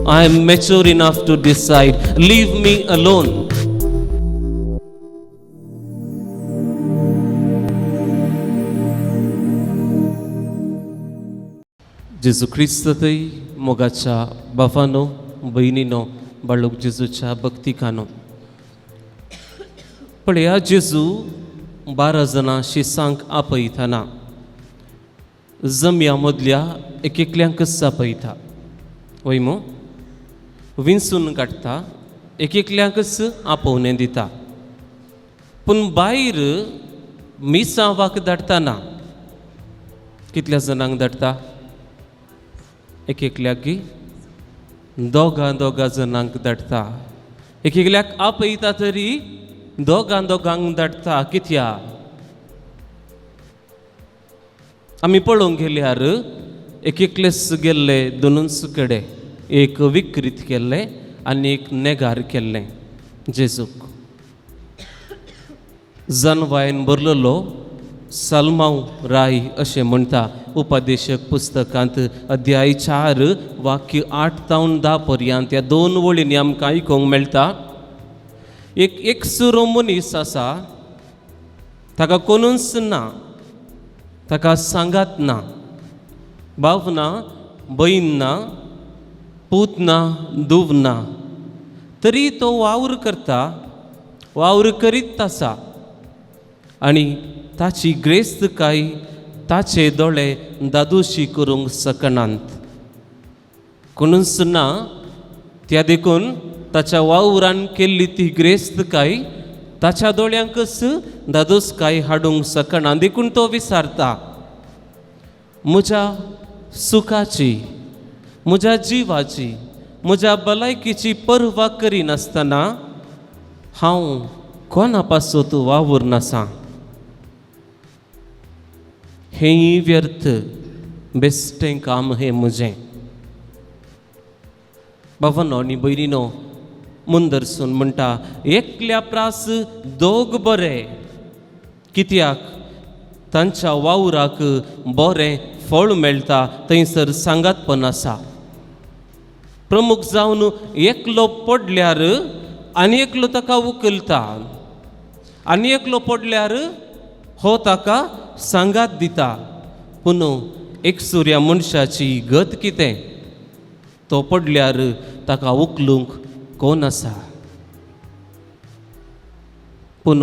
I am mature enough to decide. Leave me alone. जेजू क्रिस्तय मोगाच्या बाबानो, भयणीनो, बाळूक जेजूच्या भक्तिकानो, पळया, जेजू 12 जाणां शिसांक आपयतना जमया मदल्या एक एकल्यांकच आपयता, वय मू? विंचून काडटा, एक एकल्यांकच आपोवणें दिता, पूण भायर मिसांवाक धाडटाना कितल्या जाणांक धाडटा? एक एकल्याक गी दोगां दोगां जाणांक धाडटा. एक एकल्याक आपयता तरी दोगां दोगांक धाडटा. कित्या? आमी पळोवंक गेल्यार एक एकलेच गेल्ले दोनूच कडेन, एक विकृत केल्लें आनी एक नेगार केल्लें. जेजूक जनवायन भरलेलो सलमाव राय अशें म्हणटा उपदेशक पुस्तकांत, अध्याय 4, वाक्य 8 तावन 10 पर्यंत. ह्या दोन वळींनी आमकां आयकूंक मेळटा, एक एकसुरो मनीस आसा, ताका कोणूच ना, ताका सांगात ना, भाव ना, भयण ना, पूत ना, धूव ना, तरी तो वावर करता, वावर करीत आसा आनी ताची ग्रेस्तकाय ताचे दोळे दादोशी करूंक शकनात. कोणूच ना, त्या देखून ताच्या वावरान केल्ली ती ग्रेस्तकाय ताच्या दोळ्यांकच दादोसकाय हाडूंक शकना. देखून तो विचारता, म्हज्या सुखाची, म्हज्या जिवाची, म्हज्या भलायकेची पर्वा करिनासतना हांव कोणा पासत वावुरून आसा? हेंय व्यर्थ, बेश्टें काम हें म्हजें. बाबानो आनी भयणीनो, मुंदरसून म्हणटा, एकल्या प्रास दोग बरे, कित्याक तांच्या वावराक बरें फळ मेळटा. थंयसर सांगातपण आसा. प्रमुख जावन एकलो पडल्यार आनी एकलो ताका उखलता, आनी एकलो पडल्यार हो ताका सांगात दिता. पूण एकसुऱ्या मनशाची गत कितें? तो पडल्यार ताका उखलूंक कोण आसा? पूण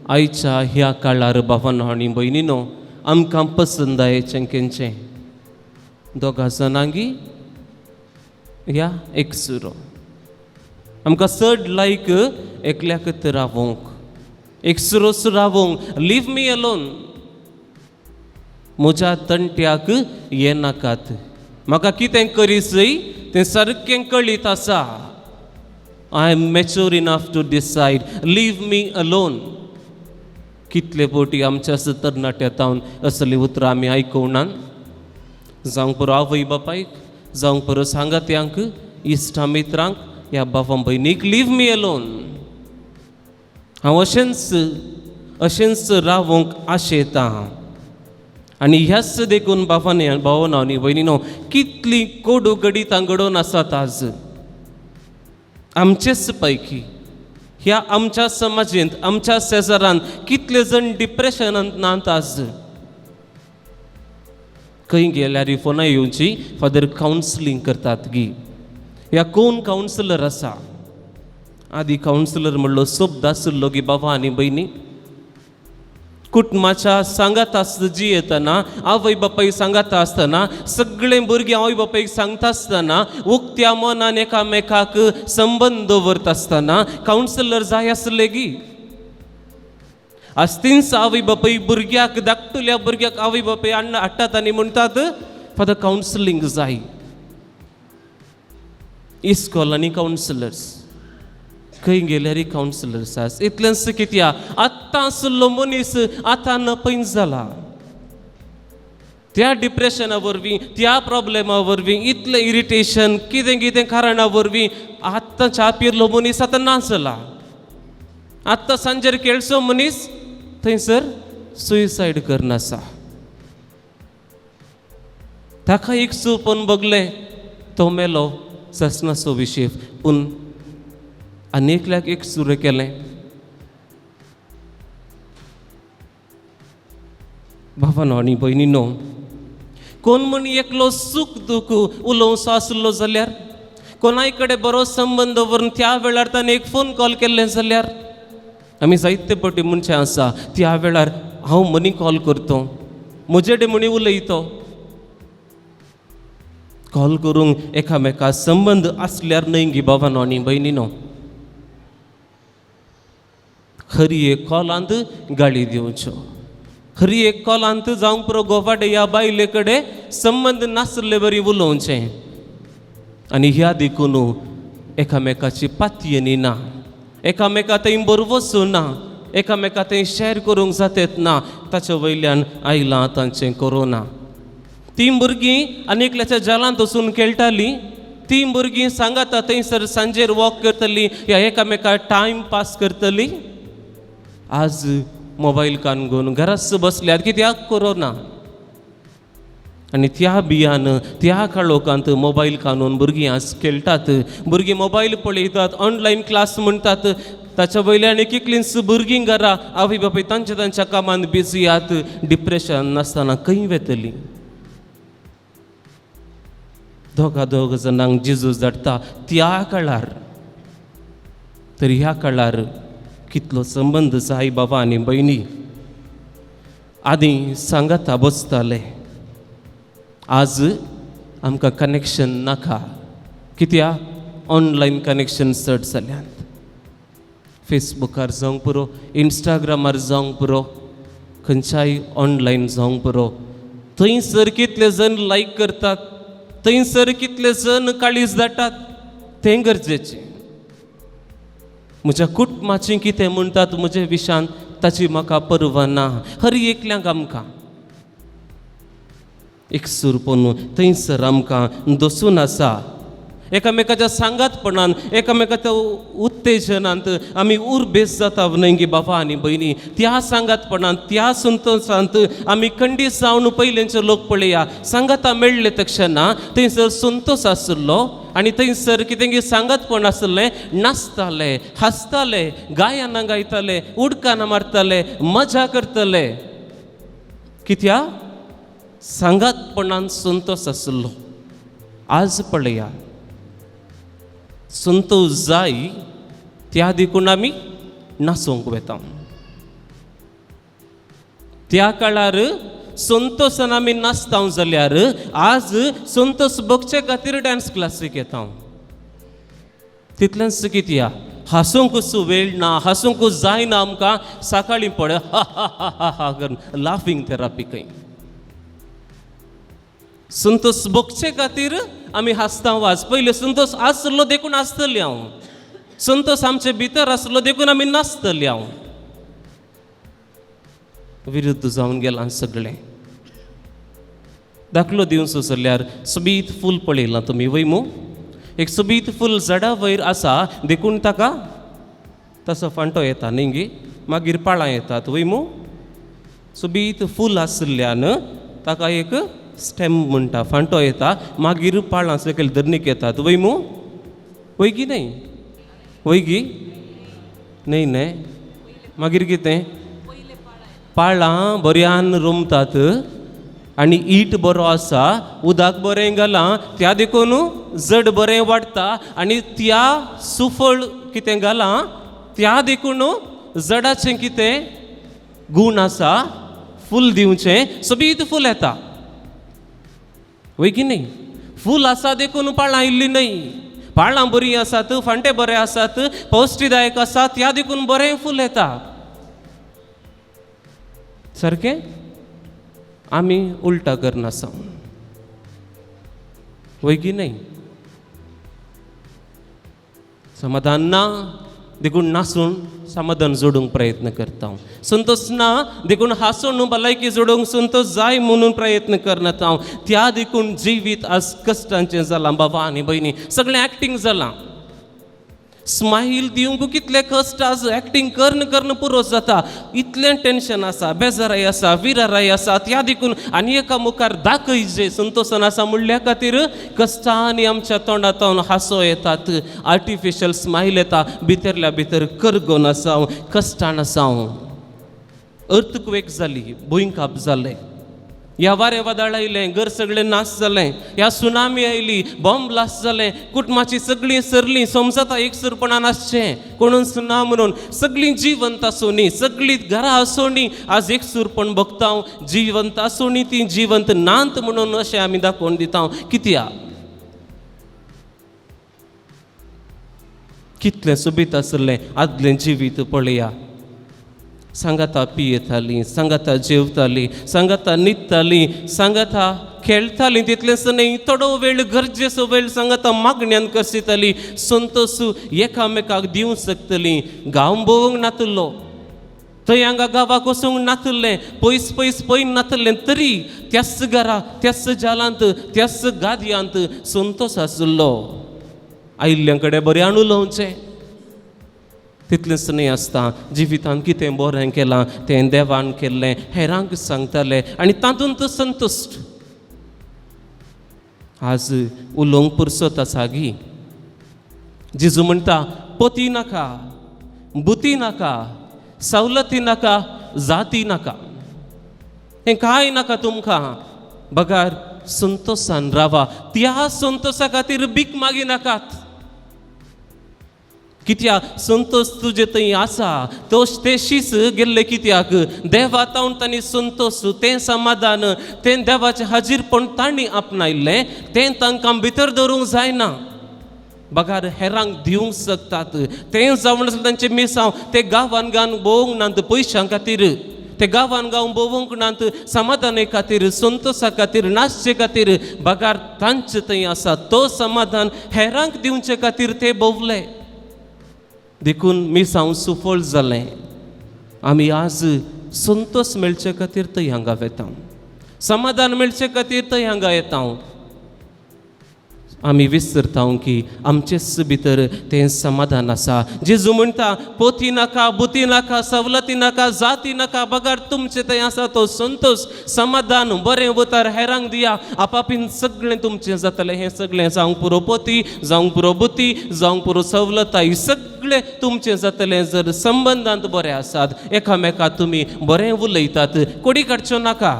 आयच्या ह्या काळार, बाबानो आनी भयणीनो, आमकां पसंदायेचें केंचें? दोगां जाणांगी ह्या एकसुरो. आमकां चड लायक एकल्याकच रावोंक, एकसुरोच रावोंक. Leave me alone. म्हज्या तंट्याक येनाकात. म्हाका कितें करीसय तें सारकें कळीत आसा. I am mature enough to decide. Leave me alone. कितले फावटी आमच्या तरणाट्या तावन असलीं उतरां आमी आयकुनात, जावंक पुरो आवय बापायक, जावंक पुरो सांगात्यांक, इश्टा मित्रांक ह्या बाबा भयणीक. Leave me alone. हांव अशेंच अशेंच रावोंक आशेतां. आनी ह्याच देखून बाबांनी, भावना आनी भयणीनो, कितली कोडू घडितां घडोवन आसात आज आमचेच पैकी. ह्या आमच्या समाजेंत, आमच्या शेजारान कितले जण डिप्रेशनांत नात आज? खंय गेल्यार फोनां येवची, फादर कावन्सिलींग करतात गी? ह्या कोण कावन्सिलर आसा? आदी कावन्सिलर म्हणलो शब्द आशिल्लो गी बाबा आनी भयणी? कुटुंबाच्या सांगात आसता जियेतना, आवय बापाय सांगात आसतना, सगळे भुरगीं आवय बापायक सांगता आसतना, उक्त्या मनान एकामेकाक संबंद दवरता आसतना कावन्सिलर जाय आसले गी? आज तींच आवय बापाय भुरग्याक, धाकटुल्या भुरग्याक आवय बापाय हाडटात आनी म्हणटात, फादर, कावन्सिलींग जाय. इस्कॉलांनी कावन्सिलर्स, खंय गेल्यार कावन्सिलर्स आस. इतलेंच कित्याक आत्तां आशिल्लो मनीस आतां नपयन जाला. त्या डिप्रेशना वरवीं, त्या प्रॉब्लेमा वरवीं, इतलें इरिटेशन, कितें कितें कारणा वरवीं आत्तां च्या पिरलो मनीस आतां ना जाला. आत्तां सांजेर खेळचो मनीस थंयसर सुयसायड करना आसा. ताका एक सुपन बगलें, तो मेलो. सासणाचो विशय. पूण आनी एकल्याक एक सुरें केलें. भावानो आनी भयणीनो, कोण म्हण एकलो सूख दूख उलोवचो आसलो जाल्यार, कोणाय कडेन बरो संबंद दवरून त्या वेळार ताणें एक फोन कॉल केल्लें जाल्यार, आमी जायते पटी मनशां आसा त्या वेळार हांव मनी कॉल करतो, म्हजे कडेन म्हणी उलयतो. कॉल करूंक एकामेका संबंद आसल्यार न्हय गी भावानो आनी भयणीनो. खरी एक कॉलांत गाळी दिवच्यो, हरी एक कॉलांत जावंक पुरो गोवाडे ह्या बायले कडेन संबंद नासले बरी उलोवचें. आनी ह्या देखून एकामेकाची पातयेनी ना, एकामेका थंय बरो वचूं ना, एकामेका थंय शेअर करूंक जातेत ना. ताचे वयल्यान आयलां तांचें कोरोना. तीं भुरगीं आनी एकल्याच्या जालांत वचून खेळटालीं, तीं भुरगीं सांगाता थंयसर सांजेर वॉक करतलीं या एकामेका टायम पास करतलीं. आज मोबायल कान घेवन घराच बसल्यार कित्याक कोरोना. आनी त्या बियान त्या काळोखांत मोबायल कानून भुरगीं आज खेळटात, भुरगीं मोबायल पळयतात, ऑनलायन क्लास म्हणटात. ताच्या वयल्यान एक एकलींच भुरगीं घरा आवय बापूय तांच्या तांच्या कामांत बिजी आहात. डिप्रेशन नासतना खंय वेतलीं? दोगा दोग जाणांक जेजूस धाडटा त्या काळार. तर ह्या काळार कितलो संबंद जाय बाबा आनी भयणी. आदीं सांगाता बसताले, आज आमकां कनेक्शन नाका. कित्याक ऑनलायन कनेक्शन चड जाल्यात. फेसबुकार जावंक पुरो, इंस्टाग्रामार जावंक पुरो, खंयच्याय ऑनलायन जावंक पुरो, थंयसर कितले जण लायक करतात, थंयसर कितले जण काळीज धाडटात, तें गरजेचें. म्हज्या कुटुंबाचें कितें म्हणटात म्हजे विशान ताची म्हाका पर्वा ना. हर एकल्यांक आमकां एक सुरपन थंयसर आमकां दसून आसा. एकामेकाच्या सांगातपणान, एकामेकाच्या उत्तेजनांत आमी उर्बेस जाता न्हय गे बाबा आनी भयणी. त्या सांगातपणांत, त्या संतोशांत आमी खंडीत जावन पयलेंचे लोक पळया सांगाता मेळ्ळे तक्षणा थंयसर संतोश आशिल्लो आनी थंयसर कितें सांगातपण आशिल्लें. नाचताले, हांसताले, गायनां गायताले, उडकानां मारताले, मजा करतले. कित्याक सांगातपणान संतोश आशिल्लो. आज पळया संतोश जाय त्या देखून आमी नाचोवंक वेता. त्या काळार संतोशान आमी नाचता जाल्यार आज संतोश बगचे खातीर डांस क्लासीक येता. तितलेंच कित्याक हांसूंकूच वेळ ना, हांसूंकूच जायना आमकां. सकाळीं पळय हा हा हा हा हा करून लाफींग थेरपी खंय. संतोश बगचे खातीर आमी हांसता. वाज पयलें संतोश आसलो देखून हांसतली हांव, संतोश आमचे भितर आसलो देखून आमी नाचतली हांव. विरुद्ध जावन गेलां सगळें. दाखलो दिवचो जाल्यार सोबीत फूल पळयलां तुमी वय मू? एक सोबीत फूल झाडा वयर आसा देखून ताका तसो फांटो येता न्ही गे, मागीर पाळां येतात वय मू? सोबीत फूल आशिल्ल्यान ताका एक स्टेम म्हणटा, फांटो येता, मागीर पाळां सकयल धरणीक येतात वय मू? वय की न्हय? वय गी न्हय न्हय? मागीर कितें पाळां बऱ्यान रोमतात आनी ईट बरो आसा, उदक बरें घालां त्या देखून जड बरें वाडटा आनी त्या सुफळ कितें घालां त्या देखून जडाचें कितें गूण आसा, फूल दिवचें सोबीत फूल येता वय की न्हय? फूल आसा देखून पाळां आयिल्लीं न्हय, पाळां बरीं आसात, फांटे बरे आसात, पौश्टीदायक आसात, त्या देखून बरें फूल येता. सारकें आमी उल्टा करनासा वय की न्हय? समाधान ना देखून नासून समाधान जोडूंक प्रयत्न करता, संतोष ना देखून हांसून भलायकी जोडूंक संतोष जाय म्हणून प्रयत्न करनात हांव. त्या देखून जिवीत आज कश्टांचें जालां बाबा आनी भयणी. सगळें एक्टींग जालां. स्मायल दिवंक कितले कश्ट आज एक्टींग करन करन पुरो जाता. इतलें टेंशन आसा, बेजाराय आसा, विराराय आसा, त्या देखून आनी एका मुखार दाखयजे संतोशान आसा म्हणल्या खातीर कश्टांनी आमच्या तोंडांत हांसो येतात, आर्टिफिशियल स्मायल येता, भितरल्या भितर करगोन आसा हांव, कश्टान आसा हांव. अर्थक्वेक जाली, भुंयकांप जालें, ह्या वारें वादळ आयलें, घर सगळें नाश जालें, ह्या सुनामी आयली, बॉम्ब ब्लास्ट जालें, कुटुंबाची सगळीं सरलीं, समजता एकसुरपणान आसचें कोणूच ना म्हणून, सगळीं जिवंत आसूनी, सगळीं घरां आसूनी आज एकसूरपण भोगता, जिवंत आसूनी ती जिवंत नात म्हणून अशें आमी दाखोवन दिता. कित्याक कितलें सोबीत आसलें आदलें जिवीत पळया. सांगाता पियेतालीं, सांगाता जेवतालीं, सांगाता न्हिदतालीं, सांगाता खेळटालीं, तितलेंच न्हय थोडो वेळ गरजेचो वेळ सांगाता मागण्यान करसितालीं, संतोश एकामेकाक दिवंक शकतलीं. गांव भोंवंक नातलो, थंय हांगा गांवाक वचूंक नातलें, पयस पयस पळय नातलें, तरी त्याच घरा त्याच जालांत त्याच गादयांत संतोश आशिल्लो. आयिल्ल्यां कडेन बरें उलोवचें तितलेंच न्हय आसता जिवितांत कितें बरें केलां तें देवान केल्लें हेरांक सांगतालें आनी तातूंत संतुश्ट. आज उलोवंक पुरसत आसा गी. जेजू म्हणटा पोती नाका, बुती नाका, सवलती नाका, जाती नाका, हें कांय नाका तुमकां, बगार संतोशान रावा. त्या संतोशा खातीर भीक मागी नाकात. कित्याक संतोश तुजे थंय आसा, तो ते शीस गेल्ले कित्याक देवा तावन तांणी संतोश, तें समाधान, तें देवाचें हाजीरपण तांणी आपणायल्लें, तें तांकां भितर दवरूंक जायना, बगार हेरांक दिवंक शकतात. तें जावन आसलें तांचें मिसांव. ते गांवान गांव भोंवूंक नात पयशां खातीर, ते गांवान गांव भोंवूंक नात समाधाने खातीर, संतोशा खातीर, नाचचे खातीर, बगार तांचे थंय आसा तो समाधान हेरांक दिवचे खातीर ते भोंवले. देखून मिसांव सुफळ जालें. आमी आज संतोश मेळचे खातीर थंय हांगा वेता, समाधान मेळचे खातीर थंय हांगा येता. आमी विसरता की आमचेच भितर तें समाधान आसा. जेजू म्हणटा पोती नाका, बुती नाका, सवलती नाका, जाती नाका, बगार तुमचें थंय आसा तो संतोश समाधान बरें उतर हेरांक दिया, आपापीन सगळें तुमचें जातलें. हें सगळें जावंक पुरो पोती, जावंक पुरो बुती, जावंक पुरो सवलताय, सगळें तुमचें जातलें जर संबंदांत बरें आसात, एकामेका तुमी बरें उलयतात. कोडी काडच्यो नाका,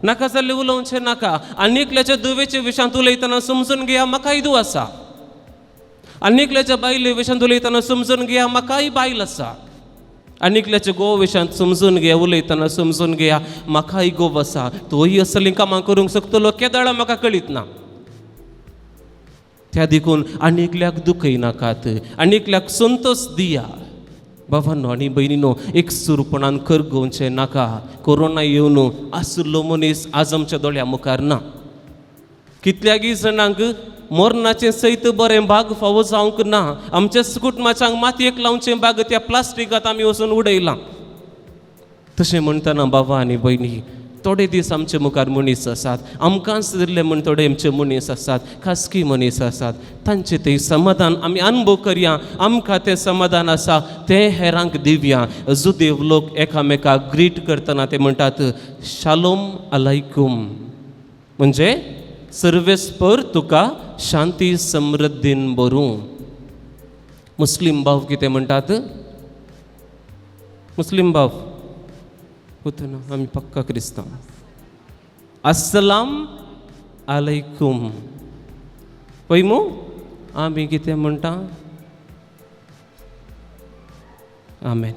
नाका जाल्लें उलोवचें नाका. आनी एकल्याच्या दुवेच्या विशयांत उलयतना समजून घेया म्हाकाय दू आसा, आनी एकल्याच्या बायले विशयांत उलयतना समजून घेया म्हाकाय बायल आसा, आनी एकल्याच्या गोव विशयांत समजून घेया उलयतना समजून घेया म्हाकाय गोव आसा, तोय असलीं कामां करूंक शकतलो केदळा म्हाका कळीत ना. त्या देखून आनी एकल्याक दुखयनाकात, आनी एकल्याक संतोश दिया. बाबांनो आनी भयणीनो, एक सुरपणान करगोवचें नाका. कोरोना येवन आशिल्लो मनीस आज आमच्या दोळ्या मुखार ना. कितल्यागी जाणांक मरणाचें सयत बरें भाग फावो जावंक ना. आमच्या कुटुंबाच्यांक मातयेक लावचें भाग त्या प्लास्टिकांत आमी वचून उडयलां. तशें म्हणटना बाबा आनी भयणी, थोडे दीस आमचे मुखार मनीस आसात, आमकांच दिल्ले म्हूण थोडे आमचे मनीस आसात, खासगी मनीस आसात, तांचें तें समाधान आमी अनुभव करया. आमकां तें समाधान आसा तें हेरांक दिवया. जुदेव लोक एकामेकाक ग्रीट करतना ते म्हणटात शालोम अलायकूम, म्हणजे सर्वेस्पर तुका शांती समृद्धीन भरूं. मुस्लीम भाव कितें म्हणटात? मुस्लीम भाव ना, आमी पक्का क्रिस्तांव. अस्सलाम अलैकुम. पळय मू आमी कितें म्हणटा? आमेन.